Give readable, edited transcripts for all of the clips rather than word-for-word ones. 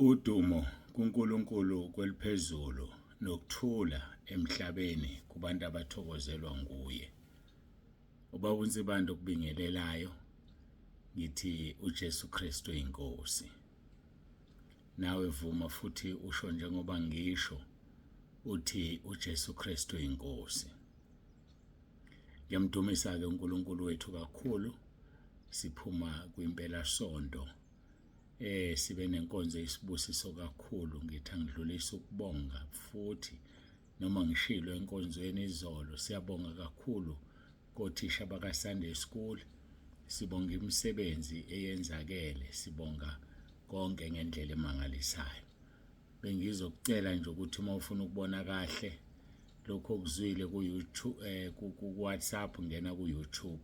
Udumo kuNkulunkulu kweliphezulu nokuthula emhlabeni kubantu abathokozelwa nguye. Ubaba uNsibande okubingelelayo ngithi uJesu Kristu inkosi. Nawe vuma futhi usho njengoba ngisho uthi uJesu Kristu inkosi. Ngiyamdumisa-ke uNkulunkulu wethu kakhulu siphuma kwimpela sonto sibe nenkonzo isibusiso kakhulu ngithi angidlulise ukubonga futhi noma ngishilo enkonzweni izolo siyabonga kakhulu kothisha baka Sunday School sibonga imisebenzi eyenzakele sibonga konke ngendlela emangalisayo bengizokucela nje ukuthi uma ufuna ukubona kahle lokho okuzwile ku-YouTube ku-WhatsApp ngena ku-YouTube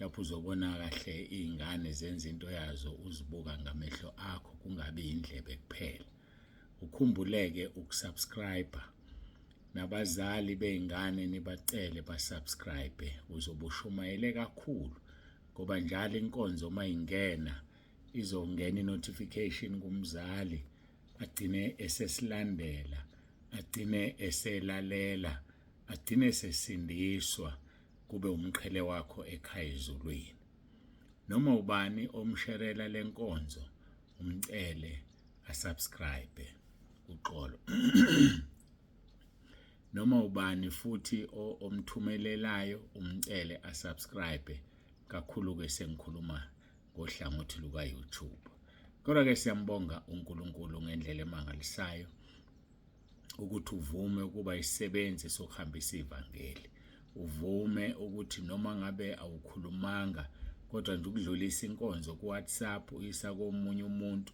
lapho uzobona kahle iy'ngane zenza into yazo uzibuka ngamehlo akho kungabi indlebe kuphela ukhumbuleke ukusubscribe nabazali bey'ngane nibacele basubscribe uzobe ushumayele kakhulu ngoba njalo inkonzo uma ingena izongena i-notification kumzali agcine esesilandela agcine eselalela agcine esesindiswa kube umqhele wakho ekhaya ezulwini. Noma ubani omsherela lenkonzo umcele asubscribe uxolo. Noma ubani futhi omthumelelayo umcele asubscribe kakhulu ke sengikhuluma ngohlangothi luka YouTube. Kodwa ke siyambonga uNkulunkulu ngendlela emangalisayo ukuthi uvume ukuba isisebenzi sokuhambisa ivangeli uvume ukuthi noma ngabe awukhulumanga kodwa nje ukudlulisa inkonzo ku-WhatsApp uyisa komunye umuntu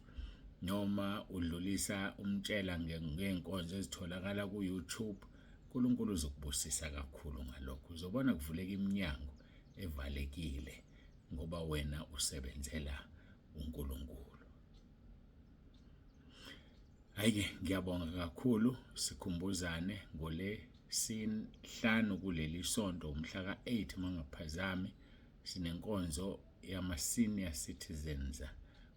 noma udlulisa umtshela ngey'nkonzo ezitholakala ku-YouTube uNkulunkulu uzokubusisa kakhulu ngalokho uzobona kuvuleka iminyango evalekile ngoba wena usebenzela uNkulunkulu. Hhayi-ke ngiyabonga kakhulu sikhumbuzane ngolesihlanu kuleli sonto umhla ka-8 mangaphazami sinenkonzo yama-senior citizens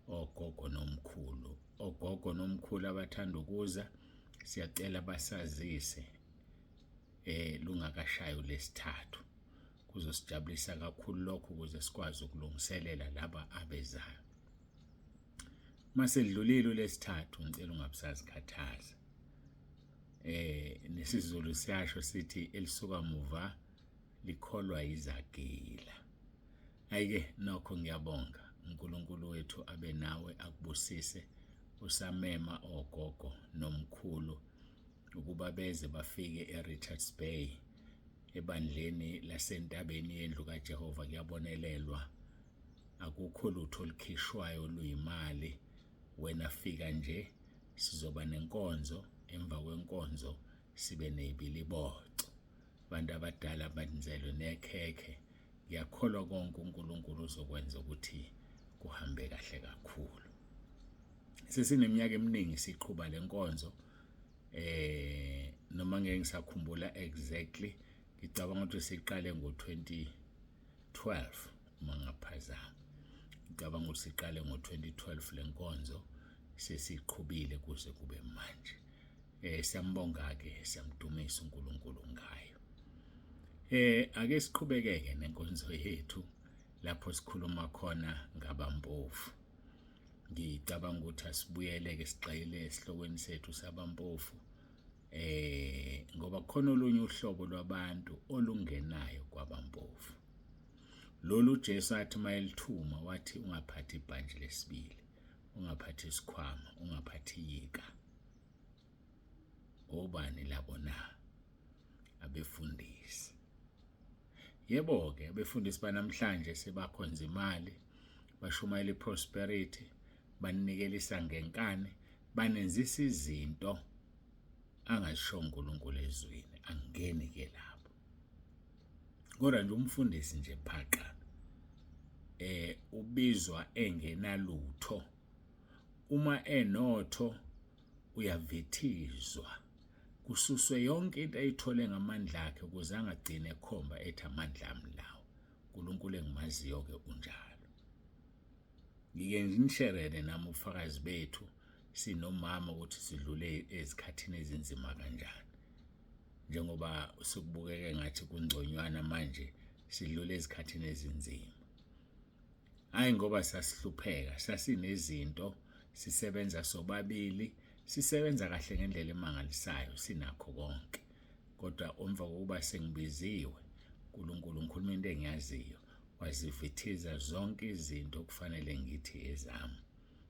ogogo nomkhulu ogogo nomkhulu abathanda ukuza siyacela basazise lungakashayi ulesithathu kuzosijabulisa kakhulu lokho ukuze sikwazi ukulungiselela laba abezayo Masedlulile ulesithathu ngicela ungabusazikhathaza. NesiZulu siyasho sithi elisuka muva likholwa izagila. Ayike nokho ngiyabonga uNkulunkulu wethu abe nawe akubusise usamema ogogo nomkhulu ukuba beze bafike eRichards Bay ebandleni lasentabeni yendlu kaJehova kuyabonelelwa akukho lutho olukhishwayo oluyimali wena fika nje sizoba nenkonzo emva kwenkonzo sibe nezibiliboco abantu abadala banzelwe nekhekhe ngiyakholwa konke uNkulunkulu uzokwenza ukuthi kuhambe kahle kakhulu sesineminyaka eminingi siqhuba lenkonzo noma ngeke ngisakhumbula exactly ngicabanga ukuthi siqale ngo-2012 uma ngaphazama ngicabanga ukuthi siqale ngo-2012 lenkonzo sesiqhubile kuze kube manje siyambonga ke siyamdumisa uNkulunkulu ngayo ake siqhubekeke nenkonzo yethu lapho sikhuluma khona ngabampofu ngicabanga ukuthi asibuyele ke sigxile esihlokweni sethu sabampofu ngoba khona olunye uhlobo lwabantu olungenayo kwabampofu lolu Jesu athi mayelithuma wathi ungaphathi ibhantshi lesibili ungaphathi isikhwama ungaphathi yika obani labo na abefundisi yebo ke abefundisi banamhlanje sebakhonza imali bashumayela iprosperity baninikelisa ngenkani banenzisa izinto angasho uNkulunkulu ezwini angeni ke lapho kodwa nje umfundisi nje phaqa ubizwa engenalutho uma enotho uyavithizwa kususwe yonke into ayithole ngamandla akhe ukuze angagcine ekhomba ethi amandla ami lawo uNkulunkulu engimaziyo ke unjalo ngike nginisherele nami ubufakazi bethu sinomama ukuthi sidlule ezikhathini ezinzima kanjani. Njengoba sekubukeka ngathi kungconywana manje sidlule ezikhathini ezinzima. Hhayi ngoba sasihlupheka, sasinezinto, sisebenza sobabili, sisebenza kahle ngendlela emangalisayo, sinakho konke. Kodwa emva kokuba sengibiziwe, uNkulunkulu ngikhuluma into engiyaziyo, wazivithiza zonke izinto okufanele ngithi ezami,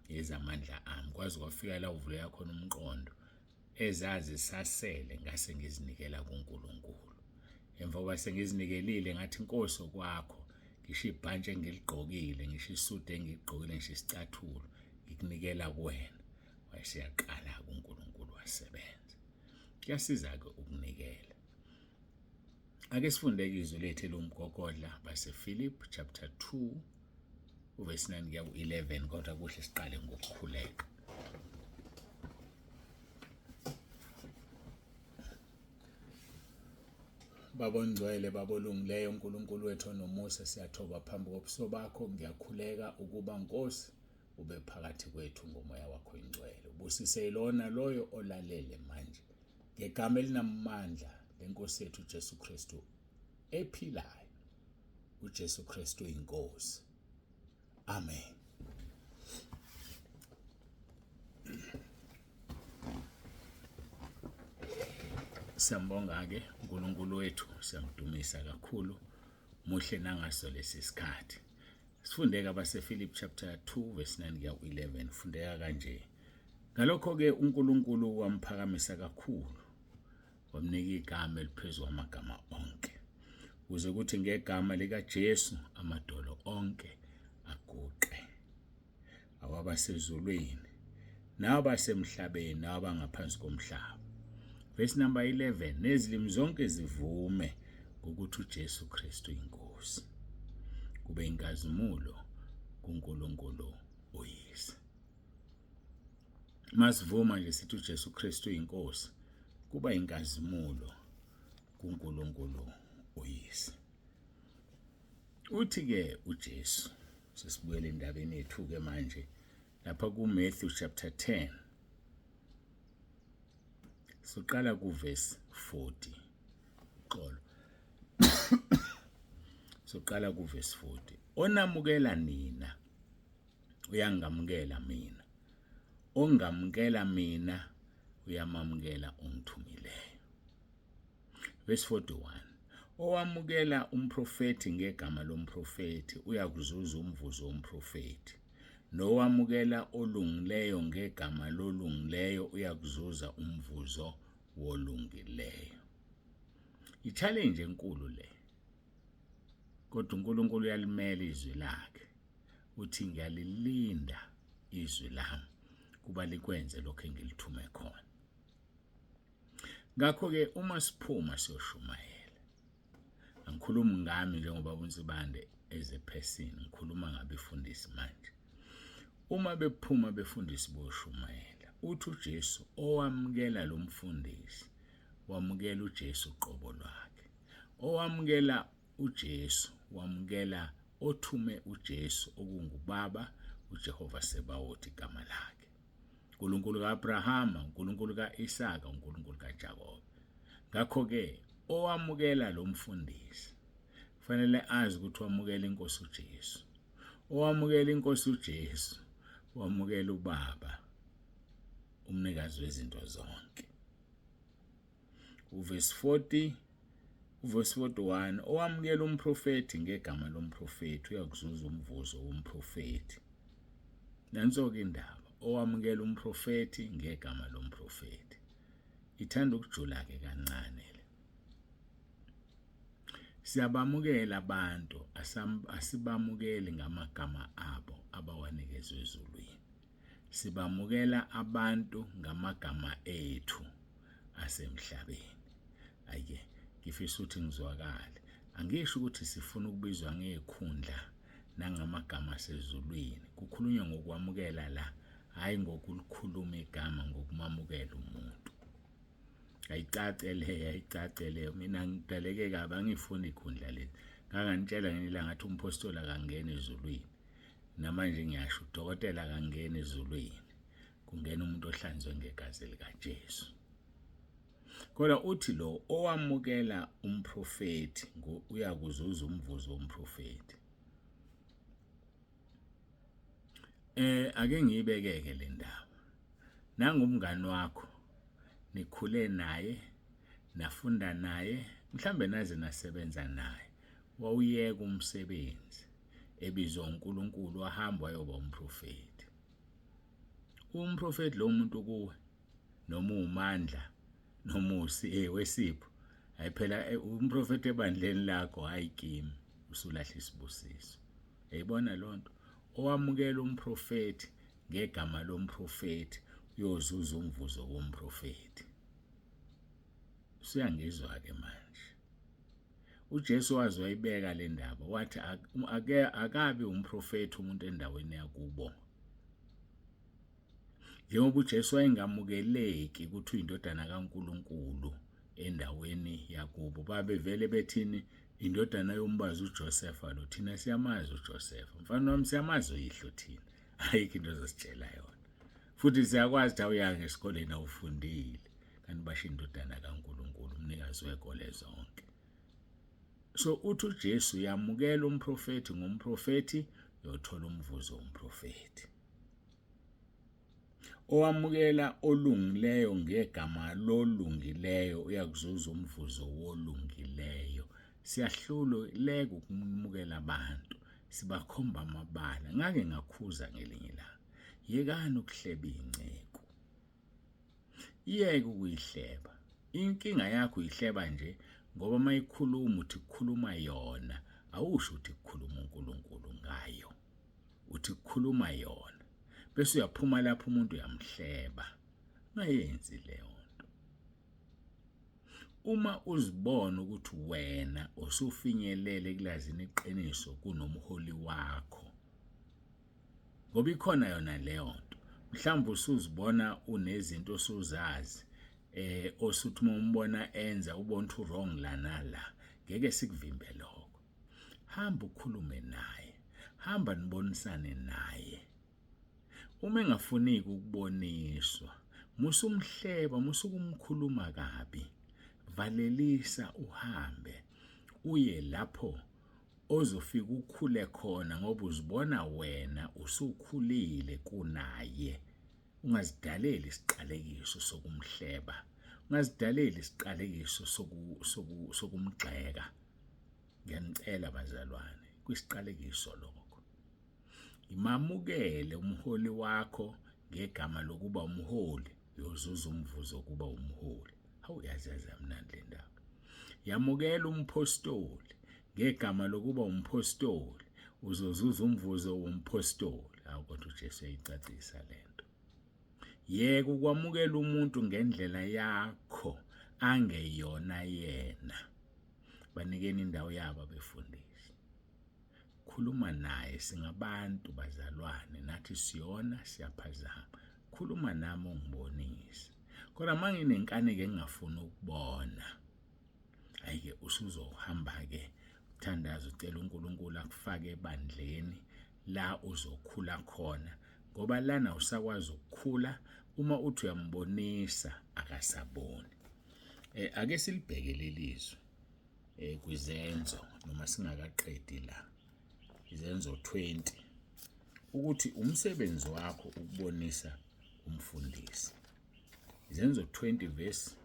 ezamandla ami. Kwaze kwafika la uvuleka khona umqondo, ezazisasele ngase ngizinikela kuNkulunkulu. Emva kokuba sengizinikelile ngathi Nkosi okwakho, ngisho ibhantshi engiligqokile, ngisho isudu engiyigqokile, ngisho isicathulo, ngikunikela kuwena. Wayeseyaqala-ke uNkulunkulu wasebenza. Kuyasiza-ke ukunikela. Ake sifunde-ke izwi lethu eliwumgogodla baseFilip chapter 2 uvesi 9 kuya ku-11 kodwa kuhle siqale ngokukhuleka. Baba ongcwele, Baba olungileyo, uNkulunkulu wethu onomusa, siyathoba phambi kobuso bakho. Ngiyakhuleka ukuba Nkosi ube phakathi kwethu ngomoya wakho ingcwele. Ubusise ilona loyo olalele manje ngegama elinamandla lenkosi yethu uJesu Kristu ephilayo. uJesu Kristu inkosi. Amen. Siyambonga-ke uNkulunkulu wethu, siyamdumisa kakhulu, muhle nangaso lesi sikhathi. Sifundeka abaseFilipi chapter 2 verse 9 kuya ku-11, fundeka kanje. Ngalokho-ke uNkulunkulu wamphakamisa kakhulu, wamnika igama eliphezu kwamagama onke, ukuze kuthi ngegama likaJesu amadolo onke aguqe, awabasezulwini nabasemhlabeni nabangaphansi komhlaba. Verse number 11, nezilimi zonke zivume ukuthi uJesu Kristu inkosi, kube inkazimulo kuNkulunkulu uYise. Masivuma nje sithi uJesu Kristu uyinkosi, kuba inkazimulo kuNkulunkulu uYise. Uthi ke uJesu, sesibuyele endabeni yethu ke manje lapha kuMatthew chapter 10 siqala kuverse 40 xolo soqala kuverse 40 onamukela nina uyangamukela mina ongamukela mina uyamamukela ongithumileyo verse 41 owamukela umprofethi ngegama lomprofethi uyakuzuza umvuzo womprofethi nowamukela olungileyo ngegama lolungileyo uyakuzuza umvuzo wolungileyo. I-challenge enkulu le. Kodwa uNkulunkulu uyalimela izwi lakhe. Uthi ngiyalilinda izwi lami kuba likwenze lokho engilithume khona. Ngakho-ke uma siphuma siyoshumayela, angikhulumi ngami njengoba uNsibande as a person, ngikhuluma ngabefundisi manje. Uma bephuma befundisi boshumayela, uthi uJesu owamukela lo mfundisi wamukela uJesu qobo lwakhe. Owamukela uJesu wamukela othume uJesu okunguBaba uJehova Sebawoti igama lakhe. uNkulunkulu kaAbrahama, uNkulunkulu kaIsaka, uNkulunkulu kaJakobe. Ngakho-ke owamukela lo mfundisi kufanele azi ukuthi wamukela inkosi uJesu. Owamukela inkosi uJesu wamukela uBaba umnikazi wezinto zonke. Uvesi 40 uvesi 41 owamukela umprofethi ngegama lomprofethi uyakuzuza umvuzo womprofethi. Nanso-ke indaba owamukela umprofethi ngegama lomprofethi. Ithanda ukujula-ke kancane le. Siyabamukela abantu asibamukeli ngamagama abo abawanikezwe ezulwini. Sibamukela abantu ngamagama ethu asemhlabeni. Ayike ngifisa ukuthi ngizwakale. Angisho ukuthi sifuna ukubizwa ngezikhundla nangamagama asezulwini. Kukhulunywa ngokwamukela la, hhayi ngokulikhuluma igama ngokumamukela umuntu. Ayicace leyo, ayicace leyo. Mina ngidaleke kabi, angifuni ikhundla leli. Nganganitshela ngelinye ilanga ngathi umphostoli akangeni ezulwini. Namanje ngiyasho, udokotela akangeni ezulwini. Kungena umuntu ohlanzwe ngegazi likaJesu. Kodwa uthi lo owamukela umprofethi uyakuzuza umvuzo womprofethi. Ake ngiyibekeke le ndaba. Nangumngani wakho nikhule naye nafunda naye mhlambe naze nasebenza naye wawuyeka umsebenzi ebizwa uNkulunkulu wahamba wayoba umprofethi. Umprofethi lo muntu kuwe noma uMandla noma wesipho hayi phela umprofethi ebandleni lakho hayi kimi usulahla isibusiso. Yayibona lonto owamukela umprofethi ngegama lomprofethi uyozuza umvuzo womprofethi. Usuyangizwa ke manje. UJesu waze wayibeka le ndaba wathi ake akabi umprofethi umuntu endaweni yakubo. Njengoba uJesu wayengamukeleki ukuthi uyindodana kaNkulunkulu endaweni yakubo, babevele bethini indodana yombazi uJosefa lo, thina siyamazi uJosefa, mfana wami siyamazi uyihlo thina, ayikho into ozositshela yona. Futhi siyakwazi ukuthi awuyanga esikoleni awufundile, kanti basho indodana kaNkulunkulu, umnikazi wekole zonke. So uthi uJesu yamukela umprofethi ngomprofethi, uyothola umvuzo womprofethi. Owamukela olungileyo ngegama lolungileyo uyakuzuza umvuzo wolungileyo. Siyahluleka ukumukela abantu, sibakhomba amabala. Ngake ngakhuza ngelinye ilanga, yekani ukuhleba iy'nceku, iyeke ukuyihleba. Inkinga yakho uyihleba nje ngoba uma ikhuluma uthi kukhuluma yona, awusho ukuthi kukhuluma uNkulunkulu ngayo. Uthi kukhuluma yona bese uyaphuma lapho umuntu uyamhleba. Ungayenzi leyo nto. Uma uzibona ukuthi wena usufinyelele kulazini iqiniso kunomholi wakho, ngoba ikhona yona leyo nto, mhlawumbe usuzibona unezinto osuzazi osuthi uma umbona enza ubona ukuthi wrong la nala, ngeke sikuvimbe lokho. Hamba ukhulume naye, hamba nibonisane naye. Uma engafuniki ukuboniswa, musa umhleba, musa ukumkhuluma kabi. Valelisa uhambe uye lapho ozofika ukhule khona ngoba uzibona wena usukhulile kunaye. Ungazidaleli isiqalekiso sokumhleba, ungazidaleli isiqalekiso sokumgxeka. Ngiyanicela bazalwane, kwisiqalekiso lokho. Imamukele umholi wakho ngegama lokuba umholi, uyozuza umvuzo wokuba umholi. Hawu, yazi yazi yamnandi le ndaba. Yamukela umphostoli ngegama lokuba umphostoli, uzozuza umvuzo womphostoli. Hawu, kodwa uJesu uyayicacisa lento. Yeka ukwamukela umuntu ngendlela yakho angeyona yena. Banikeni indawo yabo abefundisi. Khuluma naye, singabantu bazalwane, nathi siyona siyaphazama. Khuluma nami ungibonise. Kodwa uma nginenkanike engingafuni ukubona, hhayi-ke usuzohamba-ke uthandaze ucela uNkulunkulu akufake ebandleni la uzokhula khona, ngoba lana usakwazi ukukhula uma uthi uyambonisa akasaboni. Ake silibheke lelizwi kwizenzo noma singakaqedi la, izenzo 20, ukuthi umsebenzi wakho ukubonisa umfundisi. Izenzo 20 verse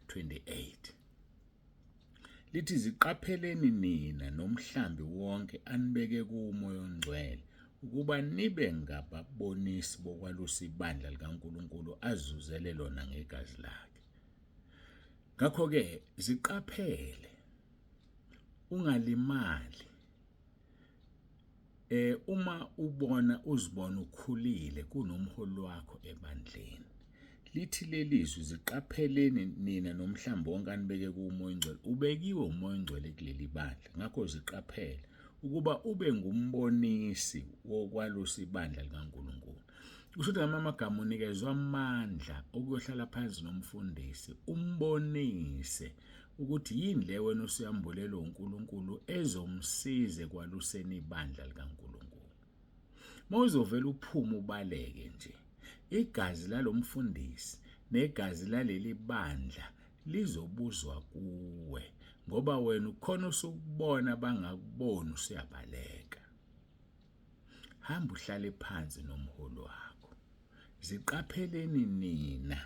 28 lithi, ziqapheleni nina nomhlambi wonke anibeke kuMoya oNgcwele ukuba nibe ngababonisi bokwalusa ibandla likaNkulunkulu azuzele lona ngegazi lakhe. Ngakho-ke ziqaphele, ungalimali. Uma ubona uzibona ukhulile kunomholi wakho ebandleni, lithi lelizwi, ziqapheleni nina nomhlambi wonke anibeke kuMoya oNgcwele. Ubekiwe uMoya oNgcwele kuleli bandla, ngakho ziqaphele ukuba ube ngumbonisi wokwalusa ibandla likaNkulunkulu. Kusho ukuthi ngamanye amagama unikezwa amandla okuyohlala phansi nomfundisi, umbonise ukuthi yini le wena osuyambulelwe uNkulunkulu ezomsiza ekwaluseni ibandla likaNkulunkulu. Uma uzovela uphume ubaleke nje. Igazi lalomfundisi negazi laleli bandla lizobuzwa kuwe ngoba wena ukhona usukubona bangakuboni usuyabaleka. Hamba uhlale phansi nomholi wakho. Ziqapheleni nina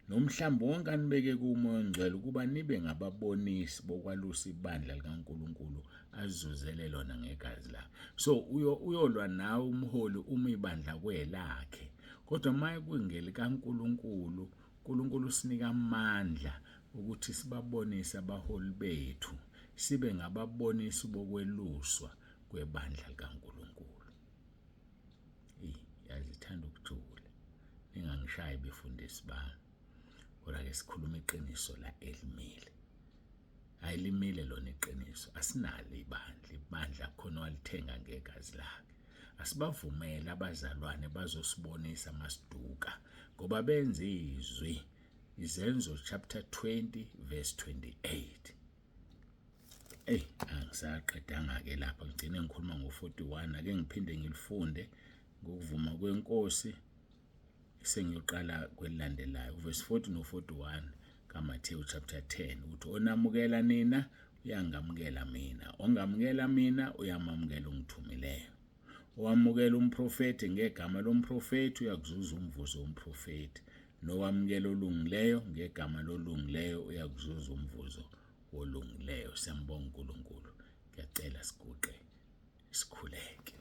nomhlambi wonke anibeke kuMoya oNgcwele ukuba nibe ngababonisi bokwalusa ibandla likaNkulunkulu azuzele lona ngegazi lakhe. So uyolwa nawe umholi uma ibandla kwelakhe, kodwa uma kungelikaNkulunkulu, uNkulunkulu usinika amandla ukuthi sibabonise abaholi bethu, sibe ngababonisi bokweluswa kwebandla likaNkulunkulu. Eyi, yazi ithanda ukujula. Ningangishayi befundisi bami. Kodwa-ke sikhuluma iqiniso la elimile. Hayi limile lona iqiniso. Asinalo ibandla. Ibandla khona walithenga ngegazi lakhe. Asibavumele abazalwane bazosibonisa masiduka ngoba benza izwi. Izenzo chapter 20 verse 28. Eyi, angisaqedanga-ke lapha ngigcine ngikhuluma ngo-41 ake ngiphinde ngilifunde ngokuvuma kwenkosi sengiyoqala kwelilandelayo uvesi 40 no-41 kaMathewu chapter 10 ukuthi onamukela nina uyangamukela mina ongamukela mina uyamamukela ongithumileyo owamukela umprofethi ngegama lomprofethi uyakuzuza umvuzo womprofethi nowamukela olungileyo ngegama lolungileyo uyakuzuza umvuzo wolungileyo. Siyambonga uNkulunkulu. Ngiyacela siguqe sikhuleke.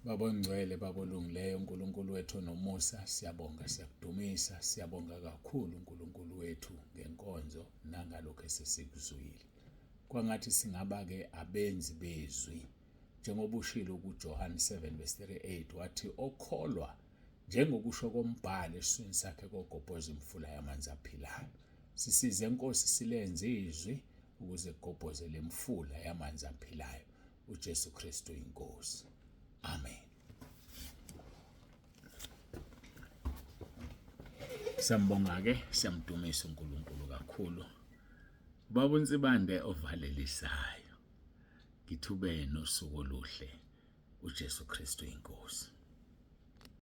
Baba ongcwele, Baba olungileyo, uNkulunkulu wethu onomusa, siyabonga, siyakudumisa, siyabonga kakhulu uNkulunkulu wethu ngenkonzo nangalokho esesikuzwile. Kwangathi singaba-ke abenzi bezwi njengoba ushilo kuJohane 7 verse 38 wathi okholwa njengokusho kombhalo esiswini sakhe kogobhoza imifula yamanzi aphilayo. Sisize Nkosi silenze izwi ukuze kugobhoze lemfula yamanzi aphilayo. uJesu Kristu inkosi. Amen. Siyambonga ke, siyamdumisa uNkulunkulu kakhulu. Baba uNsibande ovalelisayo. Ngithube nosuku oluhle. uJesu Kristu inkosi.